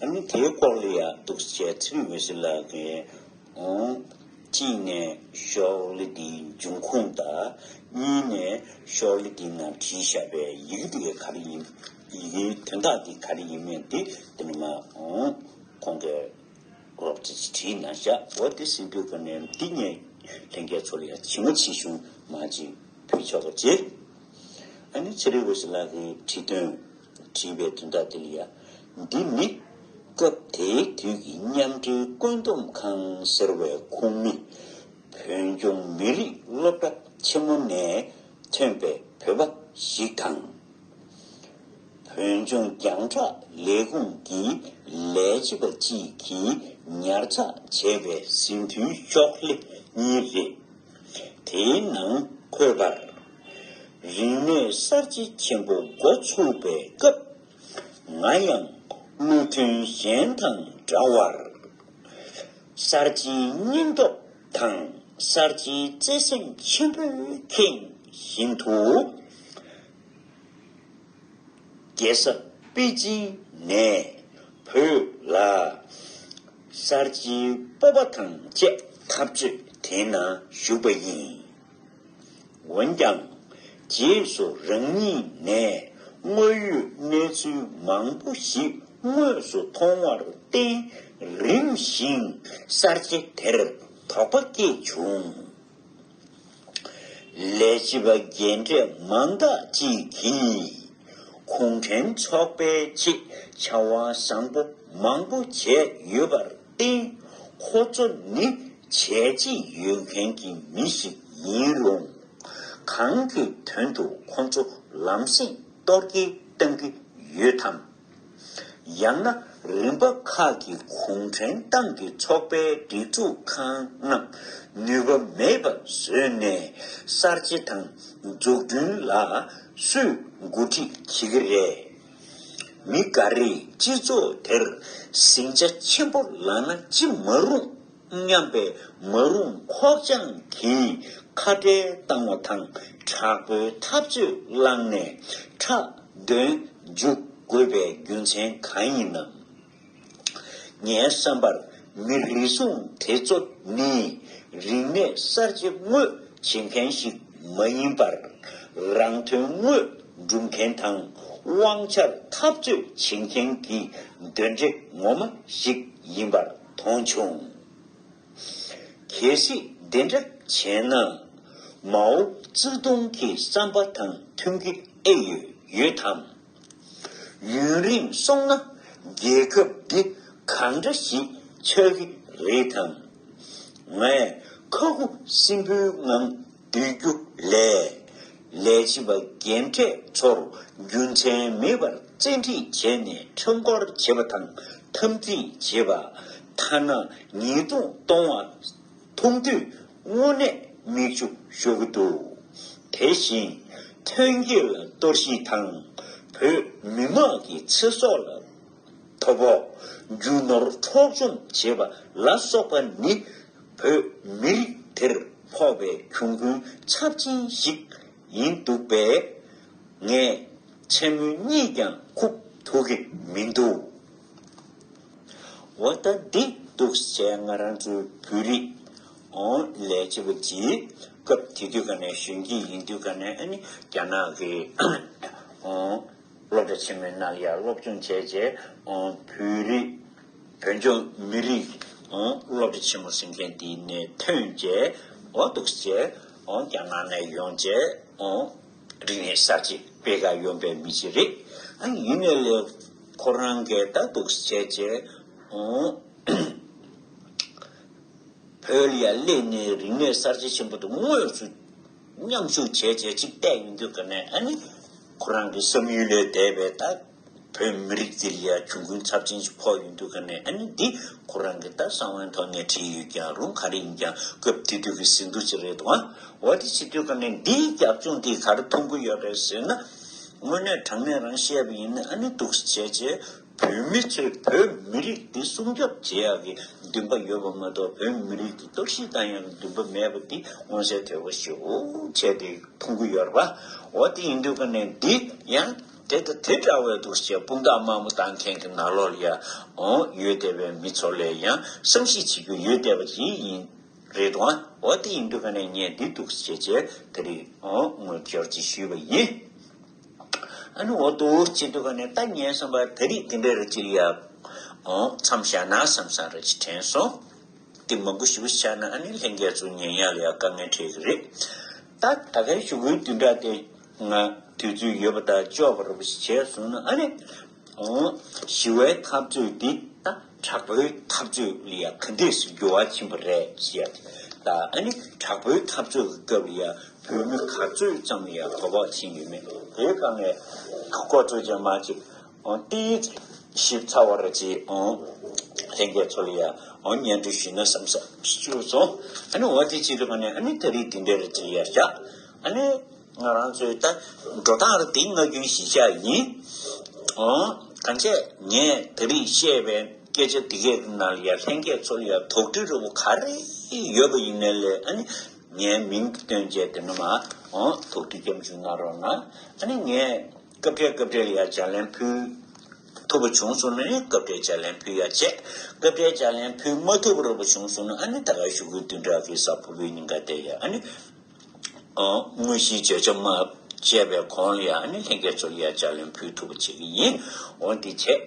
ཨ་ནི་དེའི་སྐོར་ལ་ཡ་འདུག་སེ་བྱས་ཚེ་རིང་འོད་ཟེར་ལགས་ཀྱིས་འོང་གཅིག་ནས་ཤོག་ལེ་འདིའི་འབྱུང་ཁུངས་དང་། གཉིས་ནས་ཤོག་ལེ་འདིའི་ནང་བྲིས་བཞག་པའི་ཡི་གེ་དེ་ག་རེ་ཡིན། ཡི་གེའི་དོན་དག་དེ་ག་རེ་ཡིན་མིན་དེ་དེ་ནི་མ་འོང་ཁོང་གིས་རོབ་ཙམ་ཅིག་བྲིས་གནང་བཞག་འོ་དེ་ཟིན་དུས་ག་ནས་འདི་ངས་ལྷན་རྒྱས་ཚོ་ལ་ཡ་ཇི་མ་ཇི་བཞིན་མ་ཅིག་ཕུལ་ཆོག་གི་ཅིག་ཨ་ནི་ཚེ་རིང་འོད་ཟེར་ལགས་ཀྱིས་བྲིས་དོན་བྲིས་པའི་དོན་དག་དེ་ལ་ཡ། འདི་ནི་སྐབས་དེའི་དུས་ཀྱི་མཉམ་འབྲེལ་བཀོད་འདོམས་ཁང་ཟེར་བའི་ཁོངས་མི་བོད་ལྗོངས་མི་རིགས་སློབ་གྲྭ་ཆེན་མོ་ནས་ཐོན་པའི་བོད་པ་ཞིག་དང་། བོད་ལྗོངས་རྒྱང་བསྒྲགས་ལས་ཁུངས་ཀྱི་ལས་བྱེད་པ་གཅིག་གིས་ཉར་ཚགས་བྱས་པའི་ཟིན་ཐོའི་ཤོག་ལྷེ་གཉིས་རེད། དེའི་ནང་འཁོད་པར། རིག་གནས་གསར་བརྗེ་ཆེན་པོ་འགོ་ཚུགས་པའི་སྐབས། ང་ཡང་བློ་མཐུན་གཞན་དང་འདྲ་བར། གསར་བརྗེའི་སྙིང་སྟོབས་དང་གསར་བརྗེའི་བརྩེ་སེམས་ཆེན་པོས་ཁེངས་བཞིན་དུ། རྒྱལ་ས་པེ་ཅིང་ནས་བོད་ལ་གསར་བརྗེའི་སྤོབས་པ་དང་བཅས་འཐབ་རྩོད་དེ་ནང་ཞུགས་པ་ཡིན། འོན་ཀྱང་། རྗེས་སུ་རང་ཉིད་ནས་དངོས་ཡོད་གནས་ཚུལ་མང་པོ་ཞིག་དངོས་སུ་མཐོང་བར་བརྟེན། རིམ་བཞིན་གསར་བརྗེ་དེར་དོགས་པ་སྐྱེས་བྱུང་། ལས་བྱེད་པ་རྒན་གྲས་མང་དག་ཅིག་གིས་གུང་ཁྲན་ཚོགས་པའི་ཆེད་བྱ་བ་བཟང་པོ་མང་པོ་བྱས་ཡོད་པར་བརྟེན། ཁོ་ཚོ་ནི་བྱས་རྗེས་ཡོད་མཁན་གྱི་མི་ཞིག་ཡིན་རུང་། གང་གི་དོན་དུ་ཁོ་ཚོ་ལམ་སེང་གཏོར་སྐྱོན་བཏང་གི་ཡོད་དམ། ཡང་ན་རིམ་པ་ཁག་གི་གུང་ཁྲན་ཏང་གི་ཚོགས་པའི་སྒྲིག་འཛུགས་ཁང་རྣམས་ནུས་པ་མེད་པ་བཟོས་ནས་གསར་བརྗེ་དང་འཛུགས་སྐྲུན་ལ་སུས་འགོ་ཁྲིད་བྱེད་ཀྱི་རེད། མི་འགའ་རེས་སྤྱི་ཚོགས་དེར་ཟིང་ཆ་ཆེན་པོ་ལངས་ན་ཅི་མ་རུང་སྙམ་པའི་མ་རུངས་ཁོག་བཅངས་ཀྱིས་ཁ་བྲལ་བཏང་བ་དང་དྲག་པོའི་འཐབ་རྩོད་བསླངས་ནས་ཁྲག་འདོན་འཇུག་དགོས་པའི་རྒྱུ་མཚན་གང་ཡིན་ནམ། ངའི་བསམ་པར་མི་རེ་ཟུང་དེ་ཚོ་ནི་རིག་གནས་གསར་བརྗེ་དངོས་བྱེད་མཁན་ཞིག་མ་ཡིན་པར། རང་དོན་དངོས་སྒྲུབ་མཁན་དང་དབང་ཆར་འཐབ་རྩོད་བྱེད་མཁན་གྱི་གདོན་འདྲེ་ངོ་མ་ཞིག་ཡིན་པར་མཐོང་བྱུང་། གལ་སྲིད་དེ་འདྲ་བྱས་ན། མའོ་ཙེ་ཏུང་གི་བསམ་པ་དང་མཐུན་གྱི་ཨེ་ཡོད་ཡོད་དམ། ཡུན་རིང་སོང་ན་རྒྱལ་ཁབ་འདི་གང་འདྲ་ཞིག་ཆགས་ཀྱི་རེད་དམ། ངས་ཁ་ཁུ་སིམ་པོའི་ངང་སྡོད་རྒྱུ་ལས། ལས་བྱེད་པ་རྒན་གྲས་ཚོར་རྒྱུ་མཚན་མེད་པར་བཙན་ཁྲིད་བྱས་ནས་ཁྲོམ་སྐོར་བྱེད་པ་དང་འཐབ་འཛིང་བྱེད་པ། ཐ་ན་ཉེས་རྡུང་གཏོང་བ་མཐོང་དུས་དངོས་གནས་མིག་ཆུ་ཤོར་གྱི་འདུག་དེ་བཞིན་ཐོན་སྐྱེད་ལ་གཏོར་བཤིག་དང་། བོད་མི་དམངས་ཀྱི་ཚེ་སྲོག་ལ་དོ་ཕོག་རྒྱུ་ནོར་འཕྲོག་བཅོམ་བྱེད་པ་ལ་སོགས་པ་ནི་བོད་མི་རིགས་དེར་ཕོག་པའི་གྱོང་གུན་ཚབས་ཆེན་ཞིག་ཡིན་འདུག་པས། ངས་མཚན་སྨོད་གཉིས་ཀྱང་ཁུག་ཐུབ་ཀྱི་མི་འདུག་འོ་ད་འདི་འདུག་ཟེར། ང་རང་ཚོའི་བོད་རིགས་ཨོ་ལས་བྱེད་པ་ཅིག་སྐབས་དེ་དུས་ག་ནས་གཞོན་སྐྱེས་ཡིན་དུས་ག་ནས་ཨ་ནི་རྒྱ་ནག་གི་ཨོ་སློབ་གྲྭ་ཆེན་མོའི་ནང་ལ་ཡར་སློབ་སྦྱོང་བྱས་རྗེས་ཨོ་བོད་རིགས་བོད་ལྗོངས་མི་རིགས་ཨོ་སློབ་གྲྭ་ཆེན་མོ་ཟེར་མཁན་དེ་ནས་ཐོན་རྗེས་ཨོ་འདུག་ཟེར་ཨོ་རྒྱ་ནག་ནས་ཡོང་རྗེས་ཨོ། རིག་གནས་གསར་བརྗེ་སྤེལ་ག་ཡོང་པའི་མི་ཅིག་རེད། ཨ་ཡིན་ནའི་ལས་ཁོ་རང་གིས་ད་འདུག་བྱས་བྱས་ཨོ། བོད་ལ་ཡ་སླེབས་ནས་རིག་གནས་གསར་བརྗེ་ཆེན་པོ་དེ་དངོས་སུ་མཉམ་ཞུགས་བྱས་བྱས་ཅིག་བལྟས་ཡོང་དུས་ག་ནས་ཨ་ནི་ཁོ་རང་གི་བསམ་ཡུལ་ལས་འདས་པའི་ད། བོད་མི་རིགས་འདི་ལ་ཡ་གྱོང་གུན་ཚབས་ཆེན་ཞིག་ཕོག་ཡོང་དུས་ག་ནས་ཨ་ནི་འདི་ཁོ་རང་གི་ད་གསང་བའི་ཐོག་ནས་བྲིས་ཡོད་ཀྱང་རུང་ག་རེ་ཡིན་ཀྱང་སྐབས་དེ་དུས་ཀྱི་ཟིན་ཐོ་ཅིག་རེད་འདུག་ཨ། འོ་དེ་བྱེད་དུས་ག་ནས་འདིའི་རྒྱབ་ལྗོངས་འདི་ག་རེ་མཐོང་གི་ཡོད་རེད་ཟེར་ན། དངོས་གནས་དྲང་གནས་རང་བཤད་པ་ཡིན་ན་ཨ་ནི་འདུག་བྱས་བྱས་བོད་མི་ཚོས་བོད་མི་རིགས་འདི་སྲུང་སྐྱོབ་བྱེད་ཡག་གི་འདུན་པ་ཡོད་པ་མ་གཏོགས་བོད་མི་རིགས་འདི་གཏོར་བཤིག་བཏང་ཡག་གི་འདུན་པ་མེད་པ་འདི་མངོན་གསལ་དོད་པོ་ཞེ་པོ་བྱས་ཏེ་མཐོང་གི་ཡོད་རེད་པ། འོ་དེ་ཡིན་དུས་ག་ནས་འདི་ཡང་། དེ་དང་དེ་འདྲ་བའི་འདུག་ཅེས་དཔུང་རྡང་དམར་མོ་བཏང་མཁན་གྱི་ནང་ལོགས་ལ་ཡང་ཨོ་ཡོད་བསྡད་པའི་མི་ཚོ་ལ་ཡང་བསམ་གཞིག་བྱེད་རྒྱུ་ཡོད་བསྡད་པ་ཅིག་ཡིན་རེད་འདུག་ཨ། འོ་དེ་ཡིན་དུས་ག་ནས་ངས་འདི་འདུག་ཅེས་བྱས་དེ་རིང་ཨོ་ངོ་སྦྱོར་ཅིག་ཞུས་པ་ཡིན། ཨ་ནི་འོ་འདུག་བྱེད་དུས་ག་ནས་ད་ངའི་བསམ་པར་དེ་རིང་དེ་འདྲ་རེ་ཅིག་ལ་ཡང་ཨོ་མཚམས་བཞག་ན་བསམ་བསམ་རེ་ཅིག་དྲན་སོང་། དེ་མང་པོ་ཞིག་བྱས་ན་ཨ་ནི་ལྷན་རྒྱས་ཚོ་ཉན་ཡག་ལ་ཡང་དཀའ་ངལ་འཕྲད་ཀྱི་རེད། ད་ད་གའི་ཞུ་སྐུལ་བདུན་ཕྲག་དེ་ང་ དུས་ཚོད་ཡོད་པ་དང་ལྕོགས་པ་རུ་བྱས་སོང་ན་ཨ་ནི། ཞི་བའི་འཐབ་རྩོད་འདི་ད་དྲག་པོའི་འཐབ་རྩོད་ལ་ཡ་ག་འདྲས་སུ་འགྱུར་བ་ཕྱིན་པ་རེད་ཅེས་ད་ཨ་ནི་དྲག་པོའི་འཐབ་རྩོད་ཀྱི་སྐབས་ལ་ཡ་བོད་མི་ག་ཚོད་ཙམ་ལ་ཡ་དོ་ཕོག་ཕྱིན་ཡོད་མེད་དེའི་སྒང་ནས་ཁོ་ཚོ་ཅང་མ་ཅིག་ཏིས་ཞིབ་ཚགས་པོ་ར་ཅིག་ལྷན་རྒྱས་ཚོ་ལ་ཡ་སྙན་སྒྲོན་ཞུས་ན་བསམ་ས་བཅུག་སོང་། ཨ་ནི་འོ་དེ་ཅིག་གི་སྒང་ནས་ཨ་ནི་ད་རེས་འདི་འདྲ་ར་ཅིག་ལ་ཡ་བཞག་ཨ་ནི། ང་རང་ཚོའི་ད་འགྲོ་སྟངས་རེད་དེ་ང་རྒྱུན་གཞི་བཞག་ཡིན། ཨོ། གང་བྱས་ངས་ད་རེས་བཤད་པའི་སྐད་ཆ་འདི་གའི་ནང་ལ་ཡ་ལྷན་རྒྱས་ཚོ་ལ་ཡ་དོགས་འདྲི་རོ་ག་རེ་ཡོད་པ་ཡིན་ནའི་ལས་ཨ་ནི་ངའི་མིང་བཏོན་བྱས་དེ་ནི་མ་ཨོ་དོགས་འདྲི་རྒྱབ་འཇུག་གནང་རོགས་གནང་། ཨ་ནི་ངས་སྐབས་འཕྲལ་སྐབས་འཕྲལ་ལ་ཡ་ལྗགས་ལན་ཕུལ་ཐུབ་པ་བྱུང་སོང་ན་ནི་སྐབས་འཕྲལ་ལྗགས་ལན་ཕུལ་ཡ་བྱས། སྐབས་འཕྲལ་ལྗགས་ལན་ཕུལ་མ་ཐུབ་པ་རོ་བྱུང་སོང་ན་ཨ་ནི་ད་ག་ཞུ་གུ་བདུན་ཕྲག་གི་གཟའ་ཕུར་བུའི་ཉིན་ཀ་དེ་ཡ་ཨ་ནི། དངོས་གཞིའི་བརྗོད་བྱ་མ་བྱས་པའི་གོང་ལ་ཡང་ཨ་ནི་ལྷན་རྒྱས་ཚོ་ལ་ཡང་ལྗགས་ལན་ཕུལ་ཐུབ་པ་བྱེད་ཀྱི་ཡིན། འོ་འདི་བྱས།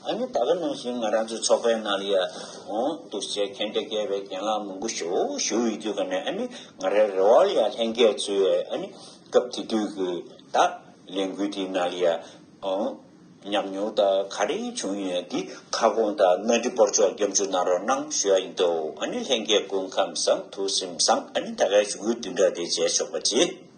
ཨ་ནི་ད་ག་ནང་བཞིན་ང་རང་ཚོའི་ཚོགས་པའི་ནང་ལ་ཡང་འོ་འདུག་སེ་མཁྱེན་རྒྱ་བསྐྱེད་པའི་རྒན་ལགས་མང་པོ་ཞེ་པོ་ཞེ་པོ་ཡོད་དུས་ཀ་ནས་ཨ་ནི་ང་རའི་རེ་བ་ལ་ཡང་ལྷན་རྒྱས་ཚོས་ཨ་ནི་སྐབས་དེ་དུས་ཀྱི་ད་ལས་འགུལ་དེའི་ནང་ལ་ཡང་འོ། ཉམས་མྱོང་དང་ག་རེ་བྱུང་ཡོད་འདི་ཁ་སྐོང་དང་སྣ་ཁྲིད་སྤོར་ཆོག་སྐྱབས་འཇུག་གནང་རོགས་གནང་ཞུ་ཡ་ཡིན་དོ། ཨ་ནི་ལྷན་རྒྱས་སྐུ་ཁམས་བཟང་ཐུགས་སེམས་བཟང་། ཨ་ནི་ད་གའི་ཞུ་སྐུལ་བདུན་ཕྲག་དེ་མཇལ་ཆོག་པ་བྱེད།